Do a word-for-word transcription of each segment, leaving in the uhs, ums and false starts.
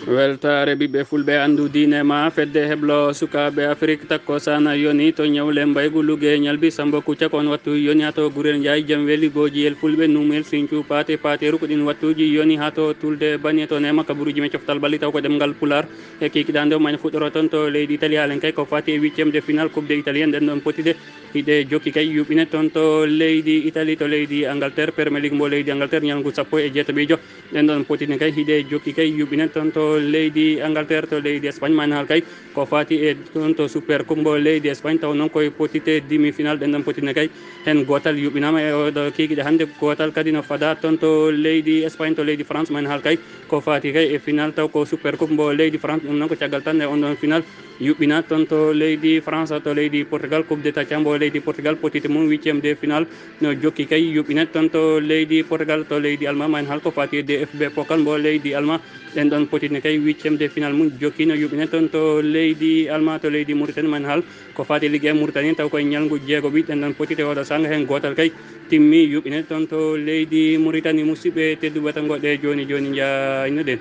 Weltaare ɓiɓɓe fulɓe, anndu diine ma. Fedde heblo sukaaɓe Afrik takko sana yoni to ñawle mbaygu luge ñalbi Samba Kucca, ko on wattu yoni haa to Gurel Njaay, jam weli gooji el fulɓe, numel sincu paate paateeru, ko ɗin wattuuji yoni haa to tulde bani e to neema kaburuuji men coftal balli taw ko ɗemngal Pulaar. E kikiɗande o mayne fuɗɗoro toon to leydi Italie, haalen kay ko faati e huitième de finale Coupe de Italie, nden ɗon potide hiɗe jokki kay yuɓɓine toon to leydi Italie, to leydi Angleterre, Premier League mbo leydi Angleterre, ñalngu sappo e jeetaɓijo. Ɗen ɗon potini kay hiɗe jokki kay yuɓɓine toon to leydi Angleterre, to leydi Espagne, man haal kay ko faati e toon to Super Coupe mbo leydi Espagne, taw noon koye potite demi final. Ɗen ɗon potini kay heen gootal yuɓɓinaama e oɗo kikiɗe hannde, gootal kadi no fada toon to leydi Espagne, to leydi France, man haal kay ko faati kay e final, taw ko Super Coupe mbo leydi France. Ɗum noon ko caggal tan e on ɗon final yuɓɓina toon to leydi France, to leydi Portugal, Coupe d'État cambo leydi Portugal, potite mum huitième de final no jokki kay yuɓɓine toon to leydi Portugal, to leydi Allemagne, man haal ko faati e D F B Pokal mbo leydi Allemagne. Ɗen ɗon potitne kay huitième de final mum jokki no yuɓɓine toon to leydi Allemagne, to leydi Mauritanie, man haal ko faati Ligue un Mauritanie, taw koye ñalngu jeegoɓi. Ɗen ɗon potite oɗo sanga heen gootal kay timmi yuɓɓine toon to leydi Mauritanie. Musidɓe tedduɓe tan goɗɗe jooni jooni njaayno ɗen.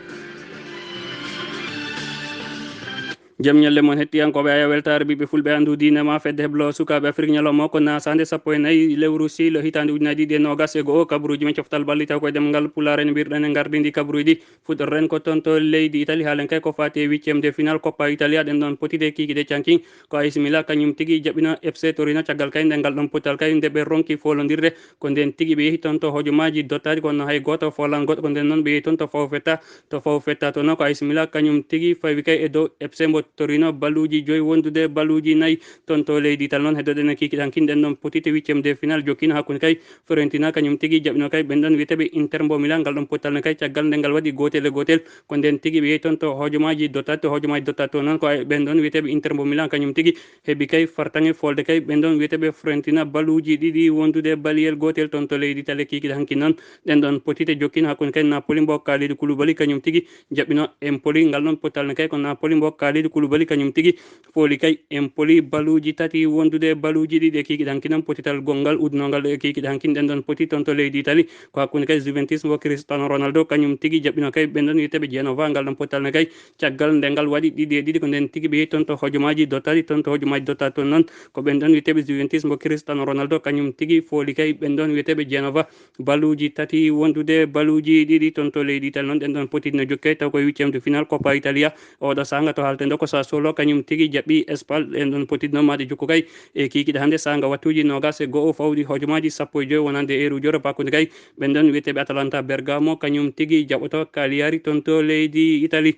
Jam ñalle mon hettiyankooɓe, aya weltaare ɓiɓɓe fulɓe, anndu diine ma. Fedde heblo sukaaɓe Afrik ñalawma o ko naasande sappo e nayi lewru siilo hitaande ujunaaji ɗiɗi e noogas e go'o, kabaruuji men coftal balli taw koye ɗemngal Pulaar en mbirɗen e ngardindi kabaruuji. Fuɗɗorɗen ko toon to leydi Italie, haalen kay ko faati e huitième de final Coppa Italia. Ɗen ɗon potide kikiɗe canki ko A C Milan kañum tigi jaɓɓino F C Torino, caggal kay nde ngal ɗon pottal kay nde ɓe ronki foolondirde, ko nden tigi ɓe yehi toon to hojomaaji dottaaɗi, kono hay gooto foolan goɗɗo, ko nden noon ɓe yehi toon to faw fetta. To faw fetta toon ko A C Milan kañum tigi fawi kay e dow F C mbo Torino, baluuji joyi wondude baluuji nayi toon to leydi Italie. Noon heddoɗen e kikiɗe hankin, ɗen ɗon potite huitième de final jokkino hakkunde kay Fiorentina kañum tigi jaɓɓino kay ɓen ɗon wiyeteeɓe Inter mbo Milan, ngal ɗon pottal ne kay caggal nde ngal waɗi gootel e gootel, ko nden tigi ɓe yehi toon to hojomaaji dottaaɗi. To hojomaaji dottaaɗi toon noon ko ɓen ɗon wiyeteeɓe Inter mbo Milan kañum tigi heɓi kay fartaŋŋe foolde kay ɓen ɗon wiyeteeɓe Fiorentina baluuji ɗiɗi wondude baliyel gootel toon to leydi Italie. Kikiɗe hankin noon ɗen ɗon potite jokkino hakkunde kay Napoli mbo Kalidou Koulibaly kañum tigi jaɓɓino Empoli, ngal ɗon pottal ne kay ko Napoli mbo Kalidou Koulibaly kañum tigi fooli kay Empoli baluuji tati wondude baluuji ɗiɗi. E kikiɗe hankin noon potital gonngal udnongal e kikiɗe hankin ɗen ɗon poti toon to leydi Italie ko hakkunde kay Juventus mbo Cristiano Ronaldo kañum tigi jaɓɓino kay ɓen ɗon wiyeteeɓe Genova, ngal ɗon pottal ne kay caggal nde ngal waɗi ɗiɗi e ɗiɗi, ko nden tigi ɓe yehi toon to hojomaaji dottaaɗi. Toon to hojomaaji dottaaɗi toon noon ko ɓen ɗon wiyeteeɓe Juventus mbo Cristiano Ronaldo kañum tigi fooli kay ɓen ɗon wiyeteeɓe Genova baluuji tati wondude baluuji ɗiɗi. Toon to leydi Italie noon ɗen ɗon potitno jokkey taw koye huitième de final Coppa Italia. Oɗo sanga to haalten ɗo ko Sassuolo kañum tigi jaɓɓi Spal. Ɗen ɗon potitno maɗe jokku kay e kikiɗe hannde sanga wattuuji noogas e go'o fawɗi hojomaaji sappo e joyi wonande eeruuji Europe hakkunde kay ɓen ɗon wiyeteeɓe Atalanta Bergamo kañum tigi jaɓɓoto Cagliari toon to leydi Italie.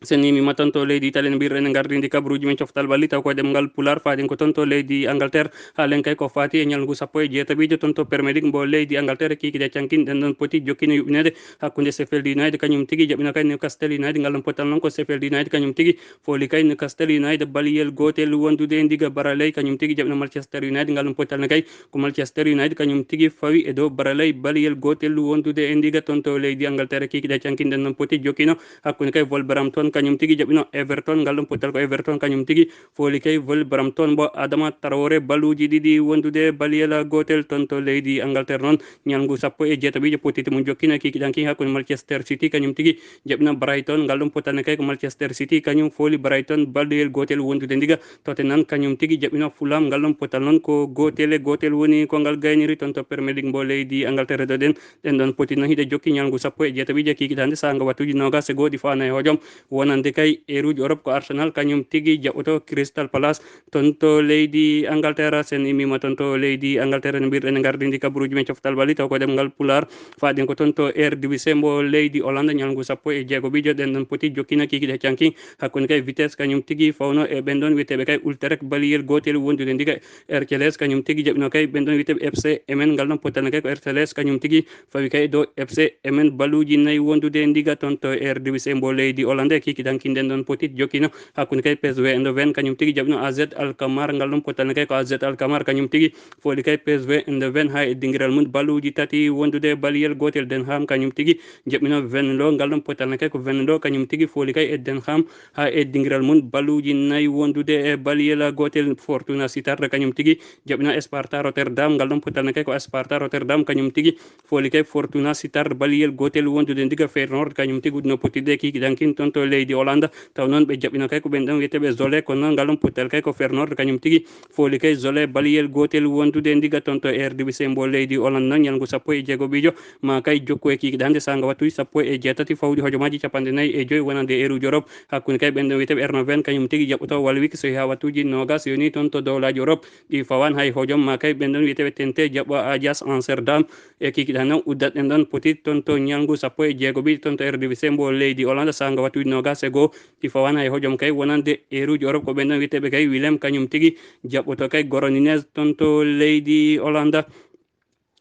Sen ni mi matan to leydi Italie no mbirɗen e ngardindi kabaruuji men coftal ɓalli taw koye ɗemngal Pulaar, faaɗen ko toon to leydi Angleterre. Haalen kay ko faati e ñalngu sappo e jeetaɓiijo toon to Premier League mbo leydi Angleterre, kikiɗe cankin ɗen ɗon poti jokkino yuɓɓineede hakkunde Sheffield United kañum tigi jaɓɓino kay Newcastle United. Ngal ɗon pottal noon ko Sheffield United kañum tigi fooli kay Newcastle United baliyel gootel wondude e ndiga Baraley kañum tigi jaɓɓino Manchester United. Ngal ɗon pottal ne kay ko Manchester United kañum tigi fawi e dow Baraley baliyel gootel wondude e ndiga toon to leydi Angleterre, kikiɗe cankin ɗen ɗon poti jokkino hakkunde kay Wolverhampton kañum tigi jaɓɓino Everton. Ngal ɗon pottal ko Everton kañum tigi fooli kay Wolverhampton mbo Adama Traoré baluuji ɗiɗi wondude baliyel gootel toon to leydi Angleterre. Noon ñalngu sappo e jeetaɓiijo potite mum jokkino kikiɗanki hakkunde Manchester City kañum tigi jaɓɓino Brighton. Ngal ɗon pottal ne kay ko Manchester City kañum fooli Brighton baliyel gootel wondude ndiga. Tottenham kañum tigi jaɓɓino Fulham. Ngal ɗon pottal noon ko gootel e gootel woni ko ngal gayniri toon to Premier League mbo leydi Angleterre. Ɗo ɗen ɗen ɗon poti noon hiɗe jokki ñalngu sappo e jeetaɓiijo kikiɗe hannde saanga wattuuji noogas e go'o ɗi faana e hojom. Wonande kay eeruuji Europe ko Arsenal kañum tigi jaɓɓoto Crystal Palace toon to leydi Angleterre. Sen immima toon to leydi Angleterre no mbirɗen e ngardindi kabaruuji men coftal ɓalli taw ko ɗemngal Pulaar. Faaɗen ko toon to Eredivisie mbo leydi Hollande ñalngu sappo e jeegoɓiijo. Ɗen ɗon poti jokkina kikiɗe canki hakkunde kay Vitesse kañum tigi fawno e ɓen ɗon wiyeteeɓe kay Utrecht baliyel gootel wondude ndiga. R C L S kañum tigi jaɓɓino kay ɓen ɗon wiyeteeɓe F C Emmen. Ngal ɗon pottal ne kay ko R C L S kañum tigi fawi kay dow F C Emmen baluuji nayi wondude ndiga toon to Eredivisie mbo leydi Hollande. Kidanki nden ɗon potit jokkino hakkunde kay P S V Eindhoven kañum tigi jaɓino A Z Alkmaar, ngal ɗon potal ne kay ko A Z Alkmaar kañum tigi fooli kay P S V Eindhoven haa e dingiral mum balluuji tati wondude baliyel gootel. Den Ham kañum tigi jaɓino Venlo, ngal ɗon potal ne kay ko Venlo kañum tigi fooli kay e Den Ham haa e dingiral mum balluuji nayi wondude e baliyel gootel. Fortuna Sittard kañum tigi jaɓino Sparta Rotterdam, ngal ɗon potal ne kay ko Sparta Rotterdam kañum tigi fooli kay Fortuna Sittard baliyel gootel wondude ndiga Feyenoord kañum tigi udno pottiɗe kikiɗankin toon to leydi Hollande. Taw noon ɓe jaɓɓino kay ko ɓen ɗon wiyeteeɓe Zole, kono noon ngal ɗon pottal kay ko Feyenoord kañum tigi fooli kay Zole baliyel gootel wondude ndiga toon to Eredivisie mbo leydi Hollande noon ñalngu sappo e jeegoɓijo ma kay jokku e kikiɗe hannde saanga wattuuji sappo e jeetati fawdi hojomaaji capanɗe nayi e joyi wonande eeruuji Europe hakkunde kay ɓen ɗon wiyeteeɓe Eindhoven kañum tigi jaɓɓoto Walwik so haa wattuuji noogas yoni toon to dowlaaji Europe ɗi fawaan hay hojom ma kay ɓen ɗon wiyeteeɓe Tente jaɓɓo Ajax Amsterdam. E kikiɗe hannde uddat ɗen ɗon poti toon to ñalngu sappo e jeegoɓijo toon to Eredivisie mbo leydi Hollande saanga wattuuji noogas e goo ɗi fawaan hay hojom kay wonande eeruuji Europe ko ɓen ɗon wiyeteeɓe kay Willem kañum tigi jaɓɓoto kay Groningen toon to leydi Hollande.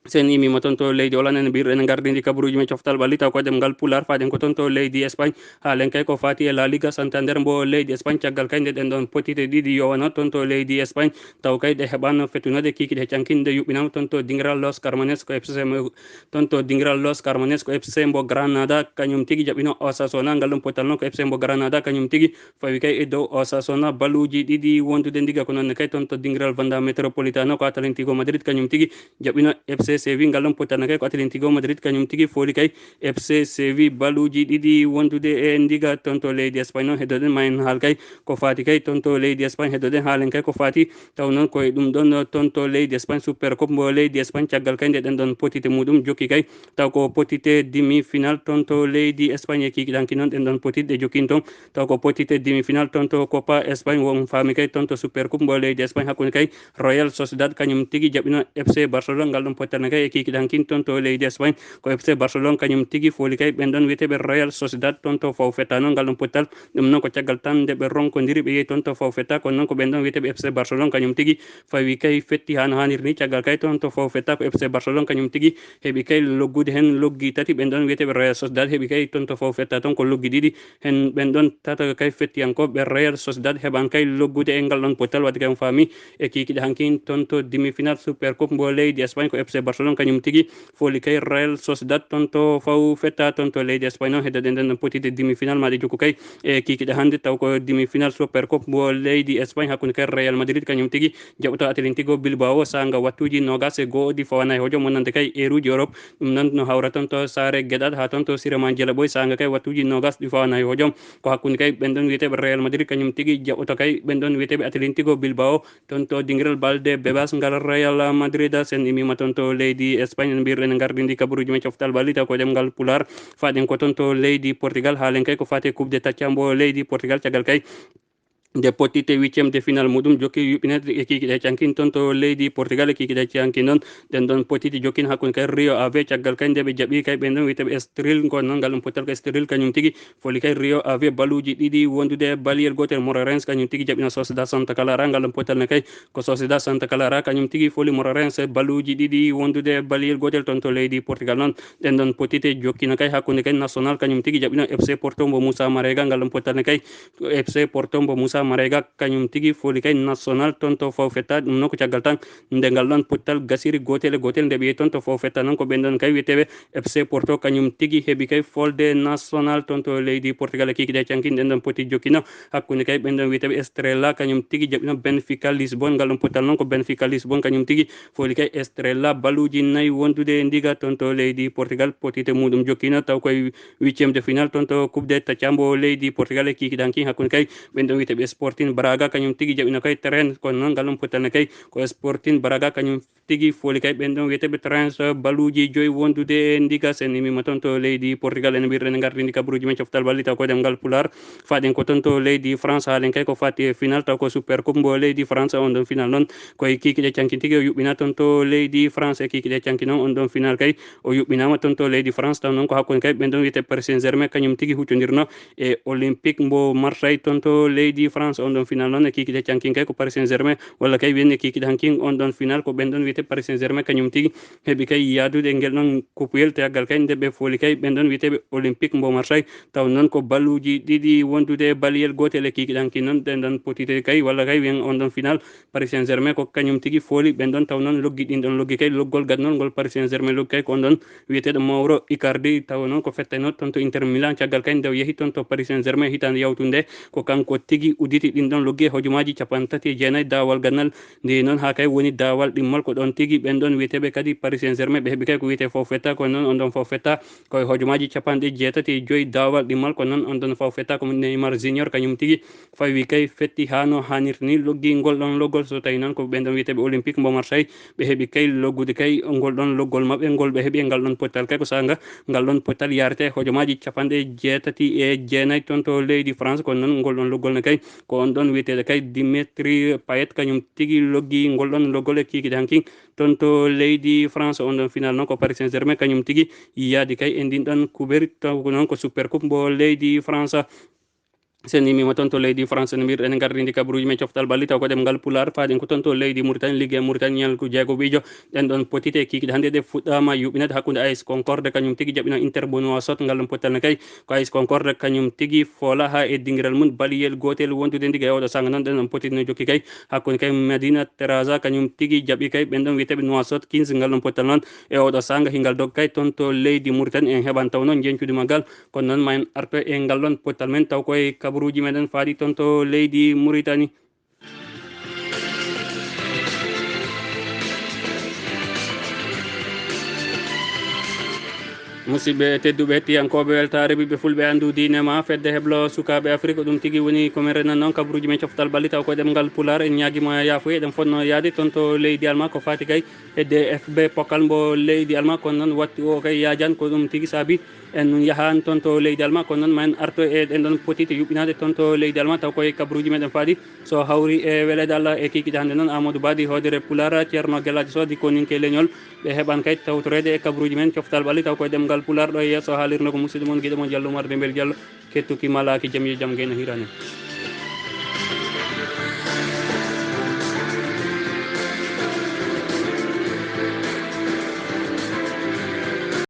Sen immiima toon to leydi Hollande en mbiyruɗen en ngardindi kabaruuji men coftal ɓalli taw ko ɗemngal Pulaar faaɗen ko toon to leydi Espagne. Haalen kay ko faati e La Liga Santander mbo leydi Espagne caggal kay nde ɗen ɗon potite ɗiɗi yowano toon to leydi Espagne taw kay ɗe heɓaano fettunode kikiɗe e cankinɗe yuɓɓinaama toon to dingiral Los Carmones ko F C mo toon to dingiral Los Carmones ko F C mbo Granada kañum tigi jaɓɓino Osasuna ngal ɗon potal noon ko F C mbo Granada kañum tigi fawi kay e dow Osasuna balluuji ɗiɗi wondude ndiga ko noon ne kay toon to dingiral Wanda Metropolitano ko Atlético Madrid kañum tigi jaɓɓino F C Sevilla ngal ɗon potal ne kay ko Atlético Madrid kañum tigi fooli kay F C Sevilla balluuji ɗiɗi wondude e ndiga toon to leydi Espagne noon heddoɗen ma en haal kay ko faati kay toon to leydi Espagne heddoɗen haalen kay ko faati taw noon ko e ɗum ɗon toon to leydi Espagne Super Coupe mbo leydi Espagne caggal kay nde ɗen ɗon potite muɗum jokki kay taw ko potite demi final toon to leydi Espagne e kikiɗanki noon ɗen ɗon potitɗe jokkin toon taw ko potite demi final toon to Copa Espagne won faami kay toon to Super Coupe mbo leydi Espagne hakkunde kay Real Sociedad kañum tigi jaɓɓino F C Barcelone ngal ɗon pottal ne kay e kikiɗankin toon to leydi Espagne ko F C Barcelone kañum tigi fooli kay ɓen ɗon wiyeteeɓe Real Sociedad toon to faw fetta noon ngal ɗon pottal ɗum noon ko caggal tan nde ɓe ronkodiri ɓe yehi toon to faw fetta kono noon ko ɓen ɗon wiyeteeɓe F C Barcelone kañum tigi fawi kay fetti haa no haaniri ni caggal kay toon to faw fetta ko F C Barcelone kañum tigi heɓi kay loggude heen loggi tati ɓen ɗon wiyeteeɓe Real Sociedad heɓi kay toon to faw fetta toon ko loggi ɗiɗi heen ɓen ɗon tata kay fettiyankooɓe Real Sociedad heɓan kay loggude e ngal ɗon pottal wadde kay on faami e kikiɗe hankin toon to demi final Super Coupe mbo leydi Espagne ko F C Barcelone kañum tigi fooli kay Real Sociedad toon to faw fetta toon to leydi Espagne noon heddoɗen ɗen ɗon potide demi final maɗe jokku kay e kikiɗe hannde taw ko demi final Super Coupe mbo leydi Espagne hakkunde kay Real Madrid kañum tigi jaɓɓoto Atlético Bilbao saanga wattuuji noogas e goo ɗi fawanay hojom wonande kay eeruuji Europe ɗum noon no hawra toon to saare Geɗal haa toon to Sirema Jelaɓoy saanga kay wattuuji noogas ɗi fawanay hojom ko hakkunde kay ɓen ɗon wiyeteeɓe Real Madrid kañum tigi jaɓɓoto kay ɓen ɗon wiyeteeɓe Atlético Bilbao toon to dingiral balde bebas ngal Real Madrid sen immiima toon to leydi Espagne en mbiyruɗen en ngardindi kabaruuji men coftal ɓalli taw ko ɗemngal Pulaar faaɗen ko toon to leydi Portugal haalen kay ko faati e Coupe de Tacca mbo leydi Portugal caggal kay nde pottite huitième de final muɗum jokki yuɓɓinede e kikiɗe cankin toon to leydi Portugal e kikiɗe cankin noon ɗen ɗon pottite jokkin hakkunde kay Rio Ave caggal kay nde ɓe jaɓi kay ɓen ɗon wiyeteeɓe Estoril ngol noon ngal ɗum pottal ko Estoril kañum tigi fooli kay Rio Ave baluuji ɗiɗi wondude baliyel gootel Moreirense kañum tigi jaɓɓino Sociedad Santa Clara ngal ɗum pottal ne kay ko Sociedad Santa Clara kañum tigi fooli Moreirense baluuji ɗiɗi wondude baliyel gootel toon to leydi Portugal noon ɗen ɗon pottite jokkino kay hakkunde kay National kañum tigi jaɓɓino F C Porto mbo Moussa Marega ngal ɗum pottal ne kay F C Porto mbo Moussa Marega kañum tigi fooli kay National toon to faw fetta ɗum noon ko caggal tan nde ngal ɗon pottal gasiri gootel e gootel nde ɓe yehi toon to faw fetta noon ko ɓen ɗon kay wiyeteeɓe F C Porto kañum tigi heɓi kay folde National toon to leydi Portugal e kikiɗe cankin ɗen ɗon poti jokkino hakkunde kay ɓen ɗon wiyeteeɓe Estrella kañum tigi jaɓɓino Benfica Lisbon ngal ɗon pottal noon ko Benfica Lisbon kañum tigi fooli kay Estrella baluuji nayi wondude e ndiga toon to leydi Portugal potite muɗum jokkino taw koye huitième de final toon to Coupe de Tacca mbo leydi Portugal e kikiɗanki hakkunde kay ɓen ɗon wiyeteeɓe Sporting Braga kañum tigi jaɓɓino kay terrain kono noon ngal ɗon pottal ne kay ko Sporting Braga kañum tigi fooli kay ɓen ɗon wiyeteeɓe terrain baluuji joyi wondude e ndiga sen immiima toon to leydi Portugal en mbiyruɗen en ngardindi kabaruuji men coftal balli taw ko ɗemngal Pulaar faaɗen ko toon to leydi France haalen kay ko faati e final taw ko Super Coupe mbo leydi France on ɗon final noon koye kikiɗe cankin tigi o yuɓɓina toon to leydi France e kikiɗe cankin noon on ɗon final kay o yuɓɓinaama toon to leydi France taw noon ko hakkunde kay ɓen ɗon wiyetee Paris Saint-Germain kañum tigi huccondirno e Olympique mbo Marseille toon to leydi France. On ɗon final noon e kiikiiɗe cankin kay ko Paris Saint-Germain, walla kay wiyen e kiikiiɗe hankin on ɗon final ko ɓen ɗon wiyetee Paris Saint-Germain kañum tigi heɓi kay yaadude e ngel ɗon kupuyel. Teaggal kay nde ɓe fooli kay ɓen ɗon wiyeteeɓe Olympique mbo Marseille, taw noon ko baluuji ɗiɗi wondude e baliyel gootel e kiikiiɗe hankin noon ɗen ɗon potite kay, walla kay wiyen on ɗon final Paris Saint-Germain ko kañum tigi fooli ɓen ɗon, taw noon loggi ɗin ɗon loggi kay loggol gadnol ngol Paris Saint-Germain loggi kay ko on ɗon wiyeteeɗo Mauro Icardi, taw noon ko fettayno toon to Inter Milan. Caggal kay nde o yehi toon to Paris Saint-Germain hitaande yawtunde, ko kanko tigi udditi ɗin ɗon loggi e hojomaaji cappanɗe tati e jeenayi daawal gadnal. Nde noon haa kay woni daawal ɗimmal ko ɗon tigi ɓen ɗon wiyeteeɓe kadi Paris Saint-Germain ɓe heɓi kay ko wiyetee forfait, ko noon on ɗon forfait ko e hojomaaji cappanɗe jeetati e joyi daawal ɗimmal, ko noon on ɗon forfait ko Neymar Junior kañum tigi fawi kay fetti haa no haanirta ni loggi ngol ɗon loggol. So tawi noon ko ɓen ɗon wiyeteeɓe Olympique mbo Marseille ɓe heɓi kay loggude kay ngol ɗon loggol maɓɓe ngol ɓe heɓi e ngal ɗon pottal kay ko saanga ngal ɗon pottal yarete hojomaaji cappanɗe jeetati e jeenayi toon to leydi France. Ko noon ngol ɗon loggol ne kay ko on ɗon wiyeteeɗo kay Dimitri Payet kañum tigi loggi ngol ɗon loggol e kiikiiɗe hanki toon to leydi France. On ɗon final noon ko Paris Saint-Germain kañum tigi yaadi kay e ndin ɗon kuberi taw ko noon ko Super Coupe mbo leydi France. Sen immiima toon to leydi France no mbiyruɗen, en ngardirii ndi kabaruuji men coftal ɓalli taw ko ɗemngal Pulaar, faaɗen ko toon to leydi Mauritanie, Ligue un Mauritanie ñalngu jeegoɓiijo. Ɗen ɗon potite kiikiiɗe hannde ɗe fuɗɗaama yuɓɓinaade hakkunde A S Concorde kañum tigi jaɓɓino Inter mbo Nouakchott. Ngal ɗon pottal ne kay ko A S Concorde kañum tigi foolaa haa e dingiral mum baliyel gootel wondude ndiga e oɗo saanga noon. Ɗen ɗon potite no jokki kay hakkunde kay Madina Teraza kañum tigi jaɓi kay ɓen ɗon wiyeteeɓe Nouakchott Kings. Ngal ɗon pottal noon e oɗo saanga hingal dog kay toon to leydi Mauritanie en heɓan taw noon njeñcude maggal. Kono noon, ma en arto e ngal ɗon pottal men taw koye kabaruuji meɗen faaɗi toon to leydi Mauritanie. Musidɓe tedduɓe, hettiyankooɓe weltaare ɓiɓɓe fulɓe anndu diine ma fedde heblo sukaaɓe Afrik, ɗum tigi woni ko men renan noon kabaruuji men coftal ɓalli taw ko ɗemngal Pulaar. En ñaagima yaafuye, eɗen fotno yaade toon to leydi Alma ko faati kay e D F B pokkal mbo leydi Alma, kono noon wattu o kay yaajan ko ɗum tigi saabi en yahan toon to leydi Alma, kono noon ma en arto e ɗen ɗon potite yuɓɓinaade toon to leydi Alma taw koye kabaruuji meɗen faaɗi. So hawri e weleede Allah e kiikiiɗe hannde noon, Amadou Badi hoodere Pulaar, Ceerno Gelaajo Soh, dikkoninke leñol, ɓe heɓan kay tawtoreede e kabaruuji men coftal ɓalli taw koye ɗemngal Pulaar. Ɗo e yeeso haalirnde ko musidɗo mon giɗo mon Diallo Oumar Dembel Diallo, kettuki malaaki jam yo jam gayno hiirani.